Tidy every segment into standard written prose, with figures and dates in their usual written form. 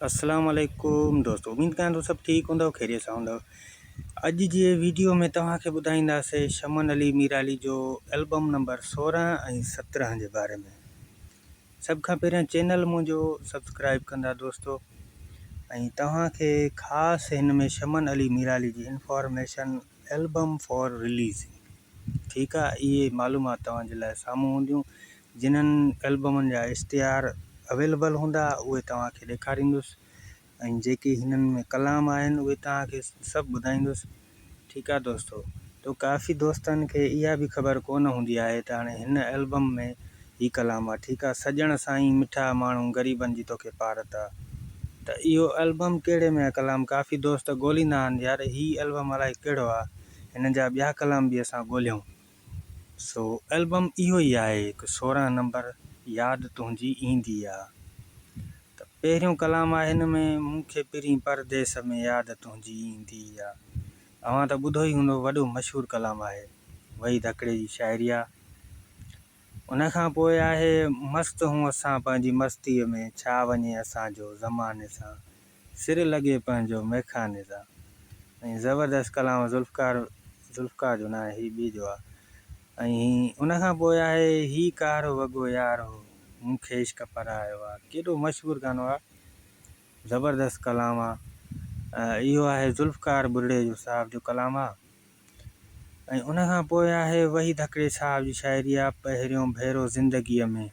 السلام عليڪم دوستو اميد ڪيان ٿو سڀ ٺيڪ هوندو خيريت سان هوندو اڄ جي ويڊيو ۾ توهان کي ٻڌائينداسي شمن علي ميرالي جو البم نمبر 16 ۽ 17 جي باري ۾ سڀ کان پهريان چينل منهنجو سبسڪرائب ڪندا دوستو ۽ توهان کي خاص هن ۾ شمن علي ميرالي جي انفارميشن البم فار رليز ٺيڪ آ اهي معلومات توهان جي لاء سامهون هونديون جنھن البمن جا اشتهار اويلبل هوندا اهي توهان کي ڏيکاريندس ۽ جيڪي هنن ۾ ڪلام آهن اهي توهان کي سڀ ٻڌائيندس ٺيڪ آ دوستو تو ڪافي دوستن کي اها به خبر ڪونه هوندي آهي ته هاڻي هن البم ۾ هي ڪلام آ ٺيڪ آ سڄڻ سائين مٺا ماڻهو غريبن جي توکي پارت آ ته اهو البم ڪهڙي ۾ آ ڪلام ڪافي دوست ڳوليندا آهن يار هي البم الائي ڪهڙو آ هن جا ٻيا ڪلام به اسان ڳوليون سو البم اهو ئي آهي هڪ 16 نمبر ياد تنهنجي ايندي آ ته پهريون ڪلام آهي هن ۾ مون کي پرين پرديس ۾ ياد تنهنجي ايندي آ اوهان ته ٻڌو ئي هوندو وڏو مشهور ڪلام آهي وحيد هڪڙي جي شاعري آ ان کان پوء آهي مست هون اسان پنهنجي مستيء ۾ ڇا وڃي اسان جو زماني سان سر لڳي پنهنجو ميخاني سان ۽ زبردست ڪلام ذوالفقار ذوالفقار جو ناهي هي ٻي جو آ ۽ ان کان پوء آهي هي ڪارو وڳو يار هو مون کي عشق پرايو آ ڪيڏو مشهور گانو آ زبردست ڪلام آ اهو آهي ذوالفقار ٻرڙي جو صاحب جو ڪلام آ ۽ ان کان پوء آهي وحيد هڪڙي صاحب جي شاعري آ پهريون ڀيرو زندگيء ۾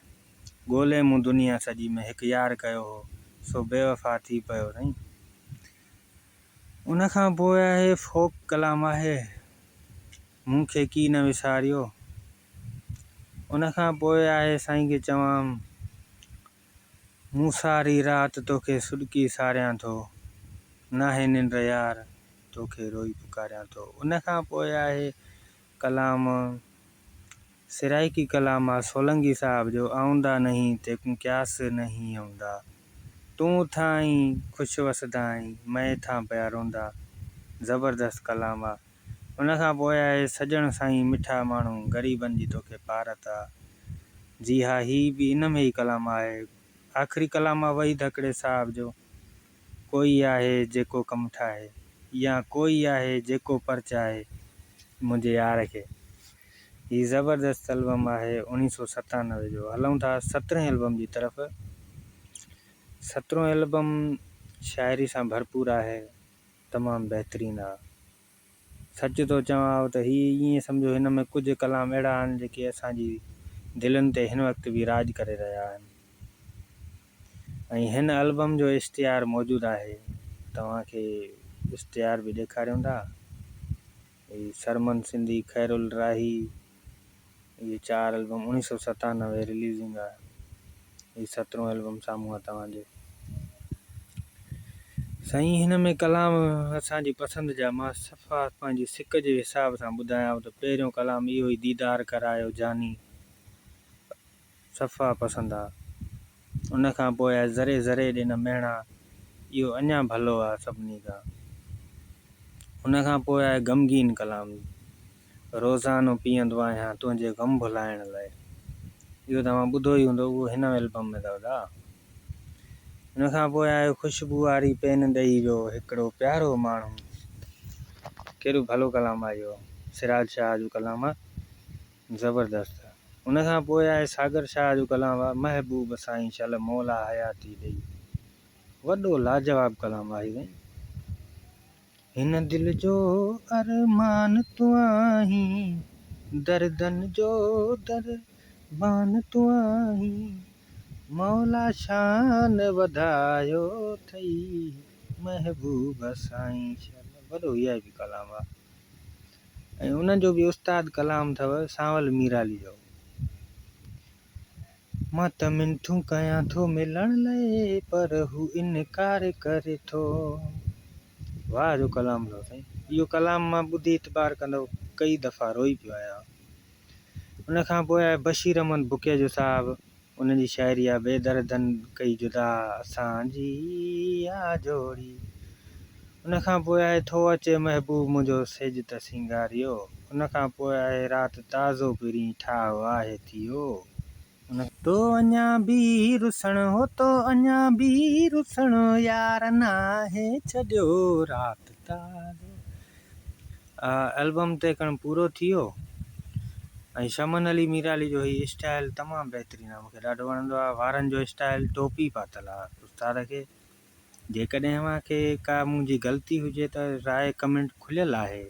ڳولي مون دنيا سڄي ۾ هڪ يار ڪيو هو سو بيوفا ٿي پيو سائين. ان کان پوء آهي فوڪ ڪلام آهي مون کي ڪي نه وساريو. ان کان پوء آهي سائين کي چوان مون ساري رات توکي سڏڪي ساريان ٿو ناهي ننڊ يار توکي روئي پڪاريان ٿو. ان کان پوء آهي ڪلام سرائيڪي ڪلام آ سولنگي صاحب جو آئوندا نهين تيڪون قياس نهين آئوندا تون اتھان آئين خوش وسدا آئين مئن اتھان پيا روندا زبردست ڪلام آ ان کان پوء آهي سڄڻ سائين مٺا ماڻهو غريبن جي توکي پارت آ جي ها هي به ان ۾ ئي ڪلام آهي آخري ڪلام آ وحيد هڪڙي صاحب جو ڪوئي آهي جيڪو ڪم ٺاهي يا ڪوئي آهي جيڪو پرچائي منهنجي يار کي. هي زبردست البم آهي اوڻيهه سو 97 جو. هلون ٿا سترهين البم جي طرف. سترهون البم شاعري سان ڀرپور آهي تمام بهترين آ. سچ ٿو چوانو ته هي ائين سمجهو هن ۾ ڪجهه ڪلام اهڙا آهن جيڪي اسان جي دلين تي هن وقت به راڄ ڪري رهيا آهن ۽ هن البم جو اشتهار موجود آهي توهان کي اشتهار به ڏيکاريون ٿا. هي سرمن سنڌي، خيرالراهي اهي چار البم 1997 رليزنگ آهي. هي سترهون البم سامهون آهي توهان جي. سائين هن ۾ ڪلام اسان جي پسند جا مان صفا پنهنجي سڪ جي حساب سان ٻڌايانو ته پهريون ڪلام اهو ئي ديدار ڪرايو جاني صفا پسند آ. ان کان پوء آهي ذري ذري ڏي نه مهڻا اهو اڃا ڀلو آ سڀني کان. ان کان پوء آهي غمگين ڪلام روزانو پيئندو آهيان تنهنجي غم ڀلائڻ لئه اهو توهان ٻڌو ئي هوندو اهو هن البم ۾ اٿو دا. ان کان پوء آهي خوشبو واري پين ڏئي ويو هڪڙو پيارو ماڻهو ڪيڏو ڀلو ڪلام آهي اهو سراج شاهه جو ڪلام آ. زبردست. ان کان پوء آهي ساگر شاهه جو ڪلام آ محبوب سائين شل مولا حياتي ڏئي. وڏو لاجواب ڪلام آهي سائين. هن دل جو ارمان تون آهين دردن جو دربان تون آهين مولا شان وڌايو ٿئي محبوب سائين شل. وڏو وي آء پي ڪلام آ. ۽ ان جو به استاد ڪلام اٿو سانول ميرالي جو. مان ته منٿون ڪيان ٿو ملڻ لئي پر هو انڪار ڪري ٿو. واهه جو ڪلام اٿو سائين. اهو ڪلام مان ٻڌي اعتبار ڪندو ڪئي دفعا روئي پيو آهيان. ان کان پوء آهي بشير احمد بڪيجو صاحب. ان جي شاعري آ بي دردن ڪئي جدا اسان جي آ جوڙي. ان کان پوء آهي ٿو اچي محبوب منهنجو سيج ته سينگاريو. ان کان پوء آهي رات تازو پرين ٺاهه آهي ٿيو. ان تو اڃا ڀي رسڻ هو تو اڃا ڀي رسڻ يار ناهي ڇڏيو رات تارو البم تي ڪڻ پورو ٿي ويو ۽ شمن علي ميرالي جو هي اسٽائل تمام بهترين آهي مونکي ڏاڍو وڻندو آهي وارن جو اسٽائل ٽوپي پاتل آهي استاد کي جيڪڏهن اوهان کي ڪا منهنجي غلطي هجي ته راء ڪمينٽ کليل آهي.